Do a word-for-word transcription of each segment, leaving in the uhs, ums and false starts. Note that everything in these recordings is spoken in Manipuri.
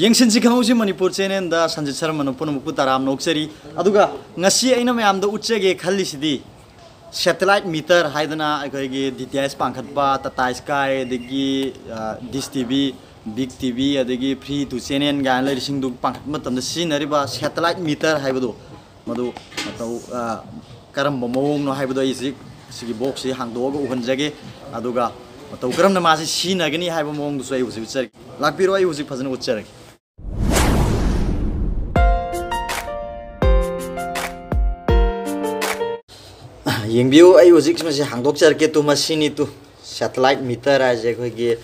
ꯌꯦꯡꯁꯤꯟꯁꯤ ꯈꯪꯍꯧꯁꯤ ꯃꯅꯤꯄꯨꯔ ꯆꯦꯅꯦꯜꯗ ꯁꯟꯖꯤꯠ ꯁꯔꯃꯅ ꯄꯨꯝꯅꯃꯛꯄꯨ ꯇꯔꯥꯝꯅ ꯑꯣꯛꯆꯔꯤ꯫ ꯑꯗꯨꯒ ꯉꯁꯤ ꯑꯩꯅ ꯃꯌꯥꯝꯗ ꯎꯠꯆꯒꯦ ꯈꯜꯂꯤꯁꯤꯗꯤ ꯁꯦꯇꯦꯂꯥꯏꯠ ꯃꯤꯇꯔ ꯍꯥꯏꯗꯅ ꯑꯩꯈꯣꯏꯒꯤ ꯗꯤ ꯇꯤ ꯑꯥꯏ ꯑꯦꯁ ꯄꯥꯡꯈꯠꯄ, ꯇꯥꯇꯥ ꯁ꯭ꯀꯥꯏ, ꯑꯗꯒꯤ, ꯑ, this T V, big T V, ꯑꯗꯒꯤ ꯐ꯭ꯔꯤ ꯇꯨ ꯆꯦꯅꯦꯜ ꯀꯥꯏꯅ ꯂꯩꯔꯤꯁꯤꯡꯗꯨ ꯄꯥꯡꯈꯠꯄ ꯃꯇꯝꯗ ꯁꯤꯖꯤꯟꯅꯔꯤꯕ ꯁꯦꯇꯦꯂꯥꯏꯠ ꯃꯤꯇꯔ ꯍꯥꯏꯕꯗꯨ ꯃꯗꯨ ꯃꯇꯧ, ꯑ, ꯀꯔꯝꯕ ꯃꯑꯣꯡꯅꯣ ꯍꯥꯏꯕꯗꯣ ꯑꯩ ꯍꯧꯖꯤꯛ ꯁꯤꯒꯤ ꯕꯣꯛꯁꯁꯤ ꯍꯥꯡꯗꯣꯛꯑꯒ ꯎꯍꯟꯖꯒꯦ꯫ ꯑꯗꯨꯒ ꯃꯇꯧ ꯀꯔꯝꯅ ꯃꯥꯁꯤ ꯁꯤꯖꯤꯟꯅꯒꯅꯤ ꯍꯥꯏꯕ ꯃꯑꯣꯡꯗꯨꯁꯨ ꯑꯩ ꯍꯧꯖꯤꯛ ꯎꯠꯆꯔꯒꯦ꯫ ꯂꯥꯛꯄꯤꯔꯣ, ꯑꯩ ꯍꯧꯖꯤꯛ ꯐꯖꯅ ꯎꯠꯆꯔꯒꯦ꯫ ꯌꯦꯡꯕꯤꯌꯨ, ꯑꯩ ꯍꯧꯖꯤꯛ ꯃꯁꯤ ꯍꯥꯡꯗꯣꯛꯆꯔꯛꯀꯦ꯫ ꯇꯨ, ꯃꯁꯤꯅꯤ꯫ ꯇꯨ, ꯁꯦꯇꯦꯂꯥꯏꯠ ꯃꯤꯇꯔ ꯍꯥꯏꯁꯦ ꯑꯩꯈꯣꯏꯒꯤ,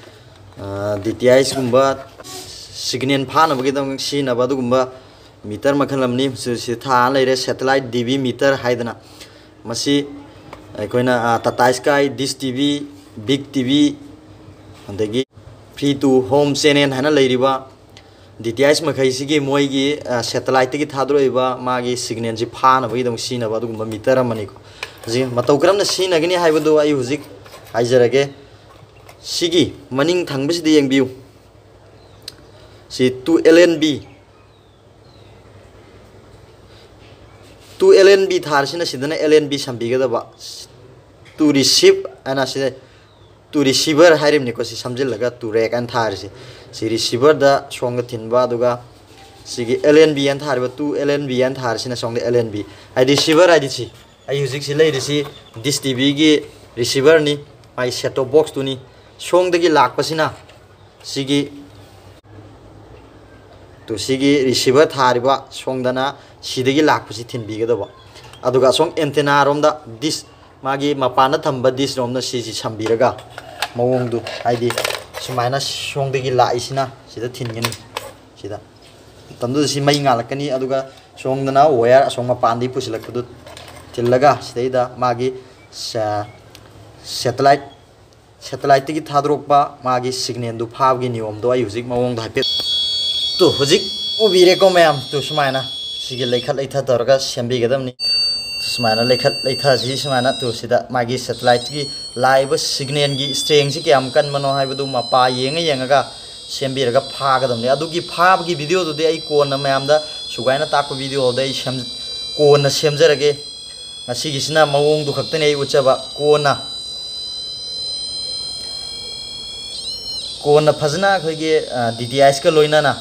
ꯑ, ꯗꯤ ꯇꯤ ꯑꯥꯏ ꯑꯦꯁꯀꯨꯝꯕ ꯁꯤꯒꯅꯦꯜ ꯐꯥꯅꯕꯒꯤꯗꯃꯛ ꯁꯤꯖꯤꯟꯅꯕ ꯑꯗꯨꯒꯨꯝꯕ ꯃꯤꯇꯔ ꯃꯈꯜ ꯑꯃꯅꯤ꯫ ꯁꯤ, ꯁꯤ ꯊꯥ ꯂꯩꯔꯦ, ꯁꯦꯇꯦꯂꯥꯏꯠ ꯗꯤ ꯚꯤ ꯃꯤꯇꯔ ꯍꯥꯏꯗꯅ꯫ ꯃꯁꯤ ꯑꯩꯈꯣꯏꯅ, ꯑ, Tata sky, this T V, big T V, ꯑꯗꯒꯤ ꯐ꯭ꯔꯤ ꯇꯨ ꯍꯣꯝ ꯆꯦꯅꯦꯜ ꯍꯥꯏꯅ ꯂꯩꯔꯤꯕ ꯗꯤ ꯇꯤ ꯑꯥꯏ ꯑꯦꯁ ꯃꯈꯩꯁꯤꯒꯤ ꯃꯣꯏꯒꯤ, ꯑ, ꯁꯦꯇꯦꯂꯥꯏꯠꯇꯒꯤ ꯊꯥꯗꯣꯔꯛꯏꯕ ꯃꯥꯒꯤ ꯁꯤꯒꯅꯦꯜꯁꯤ ꯐꯥꯅꯕꯒꯤꯗꯃꯛ ꯁꯤꯖꯤꯟꯅꯕ ꯑꯗꯨꯒꯨꯝꯕ ꯃꯤꯇꯔ ꯑꯃꯅꯤꯀꯣ꯫ ꯍꯧꯖꯤꯛ ꯃꯇꯧ ꯀꯔꯝꯅ ꯁꯤꯖꯤꯟꯅꯒꯅꯤ ꯍꯥꯏꯕꯗꯨ ꯑꯩ ꯍꯧꯖꯤꯛ ꯍꯥꯏꯖꯔꯒꯦ꯫ ꯁꯤꯒꯤ ꯃꯅꯤꯡ ꯊꯪꯕꯁꯤꯗ ꯌꯦꯡꯕꯤꯌꯨ꯫ ꯁꯤ two L N B, two L N B ꯊꯥꯔꯤꯁꯤꯅ ꯁꯤꯗꯅ ꯑꯦꯜ ꯑꯦꯟ ꯕꯤ ꯁꯝꯕꯤꯒꯗꯕ꯫ ꯇꯨ ꯔꯤꯁꯤꯞ ꯍꯥꯏꯅ ꯁꯤꯗ ꯇꯨ ꯔꯤꯁꯤꯚꯔ ꯍꯥꯏꯔꯤꯕꯅꯤꯀꯣ, ꯁꯤ ꯁꯝꯖꯤꯜꯂꯒ ꯇꯨ ꯔꯦꯛ ꯍꯥꯏꯅ ꯊꯥꯔꯤꯁꯦ꯫ ꯁꯤ ꯔꯤꯁꯤꯚꯔꯗ ꯁꯣꯝꯗ ꯊꯤꯟꯕ, ꯑꯗꯨꯒ ꯁꯤꯒꯤ ꯑꯦꯜ ꯑꯦꯟ ꯕꯤ ꯍꯥꯏꯅ ꯊꯥꯔꯤꯕ, ꯇꯨ ꯑꯦꯜ ꯑꯦꯟ ꯕꯤ ꯍꯥꯏꯅ ꯊꯥꯔꯤꯁꯤꯅ ꯁꯣꯝꯗ ꯑꯦꯜ ꯑꯦꯟ ꯕꯤ꯫ ꯍꯥꯏꯗꯤ ꯔꯤꯁꯤꯚꯔ ꯍꯥꯏꯗꯤ ꯁꯤ, ꯑꯩ ꯍꯧꯖꯤꯛ ꯁꯤ ꯂꯩꯔꯤꯁꯤ ꯗꯤꯁ ꯇꯤ ꯚꯤꯒꯤ ꯔꯤꯁꯤꯚꯔꯅꯤ, ꯃꯥꯒꯤ ꯁꯦꯠ ꯇꯣꯞ ꯕꯣꯛꯁꯇꯨꯅꯤ꯫ ꯁꯣꯝꯗꯒꯤ ꯂꯥꯛꯄꯁꯤꯅ ꯁꯤꯒꯤ, ꯇꯨ, ꯁꯤꯒꯤ ꯔꯤꯁꯤꯚꯔ ꯊꯥꯔꯤꯕ ꯁꯣꯝꯗꯅ ꯁꯤꯗꯒꯤ ꯂꯥꯛꯄꯁꯤ ꯊꯤꯟꯕꯤꯒꯗꯕ꯫ ꯑꯗꯨꯒ ꯑꯁꯣꯝ ꯑꯦꯟꯇꯦꯅꯥꯔꯣꯝꯗ ꯗꯤꯁ, ꯃꯥꯒꯤ ꯃꯄꯥꯟꯗ ꯊꯝꯕ ꯗꯤꯁꯔꯣꯝꯗ ꯁꯤꯁꯤ ꯁꯝꯕꯤꯔꯒ ꯃꯑꯣꯡꯗꯨ, ꯍꯥꯏꯗꯤ ꯁꯨꯃꯥꯏꯅ ꯁꯣꯝꯗꯒꯤ ꯂꯥꯛꯏꯁꯤꯅ ꯁꯤꯗ ꯊꯤꯟꯒꯅꯤ꯫ ꯁꯤꯗ ꯃꯇꯝꯗꯨꯗ ꯁꯤ ꯃꯩ ꯉꯥꯜꯂꯛꯀꯅꯤ꯫ ꯑꯗꯨꯒ ꯁꯣꯝꯗꯅ ꯋꯥꯌꯔ ꯑꯁꯣꯝ ꯃꯄꯥꯟꯗꯒꯤ ꯄꯨꯁꯤꯜꯂꯛꯄꯗꯨ ꯊꯤꯜꯂꯒ ꯁꯤꯗꯩꯗ ꯃꯥꯒꯤ ꯁꯦ-, ꯁꯦꯇꯦꯂꯥꯏꯠ, ꯁꯦꯇꯦꯂꯥꯏꯠꯇꯒꯤ ꯊꯥꯗꯣꯔꯛꯄ ꯃꯥꯒꯤ ꯁꯤꯒꯅꯦꯜꯗꯨ ꯐꯥꯕꯒꯤ ꯅꯤꯌꯣꯝꯗꯣ ꯑꯩ ꯍꯧꯖꯤꯛ ꯃꯑꯣꯡꯗ ꯍꯥꯏꯐꯦꯠ, ꯇꯨ, ꯍꯧꯖꯤꯛ ꯎꯕꯤꯔꯦꯀꯣ ꯃꯌꯥꯝ꯫ ꯇꯨ, ꯁꯨꯃꯥꯏꯅ ꯁꯤꯒꯤ ꯂꯩꯈꯠ ꯂꯩꯊ ꯇꯧꯔꯒ ꯁꯦꯝꯕꯤꯒꯗꯕꯅꯤ꯫ ꯁꯨꯃꯥꯏꯅ ꯂꯩꯈꯠ ꯂꯩꯊꯁꯤ꯫ ꯁꯨꯃꯥꯏꯅ, ꯇꯨ, ꯁꯤꯗ ꯃꯥꯒꯤ ꯁꯦꯇꯦꯂꯥꯏꯠꯀꯤ ꯂꯥꯛꯏꯕ ꯁꯤꯒꯅꯦꯜꯒꯤ ꯁ꯭ꯇ꯭ꯔꯦꯡꯁꯤ ꯀꯌꯥꯝ ꯀꯟꯕꯅꯣ ꯍꯥꯏꯕꯗꯨ ꯃꯄꯥ ꯌꯦꯡꯉ ꯌꯦꯡꯉꯒ ꯁꯦꯝꯕꯤꯔꯒ ꯐꯥꯒꯗꯕꯅꯤ꯫ ꯑꯗꯨꯒꯤ ꯐꯥꯕꯒꯤ ꯚꯤꯗꯤꯑꯣꯗꯨꯗꯤ ꯑꯩ ꯀꯣꯟꯅ ꯃꯌꯥꯝꯗ ꯁꯨꯒꯥꯏꯅ ꯇꯥꯛꯄ ꯚꯤꯗꯤꯑꯣꯗ ꯑꯩ ꯁꯦꯝ-, ꯀꯣꯟꯅ ꯁꯦꯝꯖꯔꯒꯦ꯫ ꯉꯁꯤꯒꯤꯁꯤꯅ ꯃꯑꯣꯡꯗꯨ ꯈꯛꯇꯅꯤ ꯑꯩ ꯎꯠꯆꯕ꯫ ꯀꯣꯟꯅ, ꯀꯣꯟꯅ ꯐꯖꯅ ꯑꯩꯈꯣꯏꯒꯤ, ꯑ, ꯗꯤꯇꯦꯜꯁꯀ ꯂꯣꯏꯅꯅ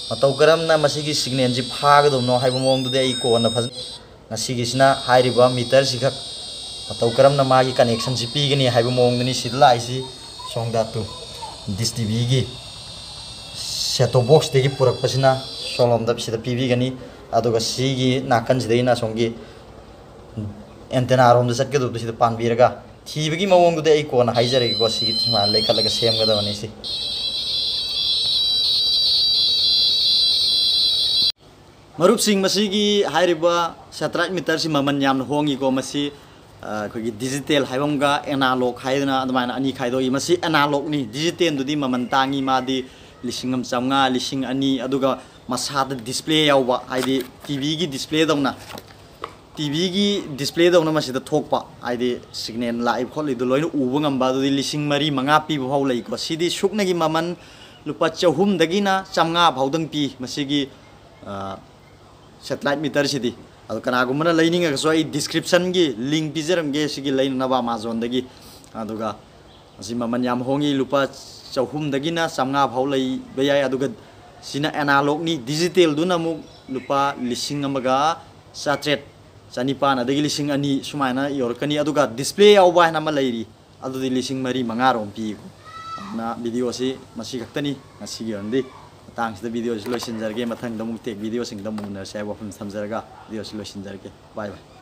ꯃꯇꯧ ꯀꯔꯝꯅ ꯃꯁꯤꯒꯤ ꯁꯤꯒꯅꯦꯜꯁꯤ ꯐꯥꯒꯗꯕꯅꯣ ꯍꯥꯏꯕ ꯃꯑꯣꯡꯗꯨꯗꯤ ꯑꯩ ꯀꯣꯟꯅ ꯐꯖꯅ, ꯉꯁꯤꯒꯤꯁꯤꯅ ꯍꯥꯏꯔꯤꯕ ꯃꯤꯇꯔꯁꯤꯈꯛ ꯃꯇꯧ ꯀꯔꯝꯅ ꯃꯥꯒꯤ ꯀꯅꯦꯛꯁꯟꯁꯤ ꯄꯤꯒꯅꯤ ꯍꯥꯏꯕ ꯃꯑꯣꯡꯗꯨꯅꯤ ꯁꯤꯗ ꯂꯥꯛꯏꯁꯤ꯫ ꯁꯣꯝꯗ ꯇꯨ, ꯗꯤꯁ ꯇꯤ ꯚꯤꯒꯤ ꯁꯦꯠ ꯇꯣꯞ ꯕꯣꯛꯁꯇꯒꯤ ꯄꯨꯔꯛꯄꯁꯤꯅ ꯁꯣꯝꯂꯣꯝꯗ ꯁꯤꯗ ꯄꯤꯕꯤꯒꯅꯤ꯫ ꯑꯗꯨꯒ ꯁꯤꯒꯤ ꯅꯥꯀꯟꯁꯤꯗꯒꯤꯅ ꯑꯁꯣꯝꯒꯤ ꯑꯦꯟꯇꯦꯅꯥꯔꯣꯝꯗ ꯆꯠꯀꯗꯕꯗꯨ ꯁꯤꯗ ꯄꯥꯟꯕꯤꯔꯒ ꯊꯤꯕꯒꯤ ꯃꯑꯣꯡꯗꯨꯗꯤ ꯑꯩ ꯀꯣꯟꯅ ꯍꯥꯏꯖꯔꯒꯦꯀꯣ꯫ ꯁꯤꯒꯤ ꯁꯨꯃꯥꯏꯅ ꯂꯩꯈꯠꯂꯒ ꯁꯦꯝꯒꯗꯕꯅꯤ ꯁꯤ꯫ ꯃꯔꯨꯞꯁꯤꯡ, ꯃꯁꯤꯒꯤ ꯍꯥꯏꯔꯤꯕ ꯁꯦꯇꯦꯂꯥꯏꯠ ꯃꯤꯇꯔꯁꯤ ꯃꯃꯜ ꯌꯥꯝꯅ ꯍꯣꯡꯉꯤꯀꯣ꯫ ꯃꯁꯤ, ꯑ, ꯑꯩꯈꯣꯏꯒꯤ ꯗꯤꯖꯤꯇꯦꯜ ꯍꯥꯏꯕ ꯑꯃꯒ ꯑꯦꯅꯥꯂꯣꯛ ꯍꯥꯏꯗꯅ ꯑꯗꯨꯃꯥꯏꯅ ꯑꯅꯤ ꯈꯥꯏꯗꯣꯛꯏ꯫ ꯃꯁꯤ ꯑꯦꯅꯥꯂꯣꯛꯅꯤ꯫ ꯗꯤꯖꯤꯇꯦꯜꯗꯨꯗꯤ ꯃꯃꯜ ꯇꯥꯡꯉꯤ, ꯃꯥꯗꯤ ꯂꯤꯁꯤꯡ ꯑꯃ ꯆꯥꯝꯃꯉꯥ, ꯂꯤꯁꯤꯡ ꯑꯅꯤ, ꯑꯗꯨꯒ ꯃꯁꯥꯗ ꯗꯤꯁꯄ꯭ꯂꯦ ꯌꯥꯎꯕ, ꯍꯥꯏꯗꯤ ꯇꯤ ꯚꯤꯒꯤ ꯗꯤꯁꯄ꯭ꯂꯦꯗꯧꯅ, ꯇꯤ ꯚꯤꯒꯤ ꯗꯤꯁꯄ꯭ꯂꯦꯗꯧꯅ ꯃꯁꯤꯗ ꯊꯣꯛꯄ, ꯍꯥꯏꯗꯤ ꯁꯤꯒꯅꯦꯜ ꯂꯥꯛꯏ ꯈꯣꯠꯂꯤꯗꯨ ꯂꯣꯏꯅ ꯎꯕ ꯉꯝꯕ, ꯑꯗꯨꯗꯤ ꯂꯤꯁꯤꯡ ꯃꯔꯤ, ꯃꯉꯥ ꯄꯤꯕ ꯐꯥꯎ ꯂꯩꯀꯣ꯫ ꯁꯤꯗꯤ ꯁꯨꯞꯅꯒꯤ ꯃꯃꯜ ꯂꯨꯄꯥ ꯆꯍꯨꯝꯗꯒꯤꯅ ꯆꯥꯝꯃꯉꯥ ꯐꯥꯎꯗꯪ ꯄꯤ꯫ ꯃꯁꯤꯒꯤ, ꯑ, ꯁꯦꯇꯦꯂꯥꯏꯠ ꯃꯤꯇꯔꯁꯤꯗꯤ꯫ ꯑꯗꯣ ꯀꯅꯥꯒꯨꯝꯕꯅ ꯂꯩꯅꯤꯡꯉꯒꯁꯨ ꯑꯩ ꯗꯤꯁꯀ꯭ꯔꯤꯞꯁꯟꯒꯤ ꯂꯤꯡ ꯄꯤꯖꯔꯝꯒꯦ ꯁꯤꯒꯤ ꯂꯩꯅꯅꯕ ꯑꯦꯃꯥꯖꯣꯟꯗꯒꯤ꯫ ꯑꯗꯨꯒ ꯃꯁꯤ ꯃꯃꯜ ꯌꯥꯝ ꯍꯣꯡꯉꯤ, ꯂꯨꯄꯥ ꯆꯍꯨꯝꯗꯒꯤꯅ ꯆꯥꯝꯃꯉꯥ ꯐꯥꯎ ꯂꯩꯕ ꯌꯥꯏ꯫ ꯑꯗꯨꯒ ꯁꯤꯅ ꯑꯦꯅꯥꯂꯣꯛꯅꯤ, ꯗꯤꯖꯤꯇꯦꯜꯗꯨꯅ ꯑꯃꯨꯛ ꯂꯨꯄꯥ ꯂꯤꯁꯤꯡ ꯑꯃꯒ ꯆꯥꯇ꯭ꯔꯦꯠ, ꯆꯅꯤꯄꯥꯟ, ꯑꯗꯒꯤ ꯂꯤꯁꯤꯡ ꯑꯅꯤ ꯁꯨꯃꯥꯏꯅ ꯌꯧꯔꯛꯀꯅꯤ꯫ ꯑꯗꯨꯒ ꯗꯤꯁꯄ꯭ꯂꯦ ꯌꯥꯎꯕ ꯍꯥꯏꯅ ꯑꯃ ꯂꯩꯔꯤ, ꯑꯗꯨꯗꯤ ꯂꯤꯁꯤꯡ ꯃꯔꯤ ꯃꯉꯥꯔꯣꯝ ꯄꯤꯀꯣ꯫ ꯑꯗꯨꯅ ꯚꯤꯗꯤꯑꯣꯁꯤ ꯃꯁꯤ ꯈꯛꯇꯅꯤ ꯉꯁꯤꯒꯤ ꯑꯣꯏꯅꯗꯤ꯫ ꯃꯇꯥꯡꯁꯤꯗ ꯚꯤꯗꯤꯑꯣꯁꯤ ꯂꯣꯏꯁꯤꯟꯖꯔꯒꯦ꯫ ꯃꯊꯪꯗ ꯑꯃꯨꯛ ꯇꯦꯛ ꯚꯤꯗꯤꯑꯣꯁꯤꯡꯗ ꯑꯃꯨꯛ ꯎꯅꯔꯁꯦ ꯍꯥꯏꯕ ꯋꯥꯐꯝ ꯊꯝꯖꯔꯒ ꯚꯤꯗꯤꯑꯣꯁꯤ ꯂꯣꯏꯁꯤꯟꯖꯔꯒꯦ꯫ ꯕꯥꯏ ꯕꯥꯏ꯫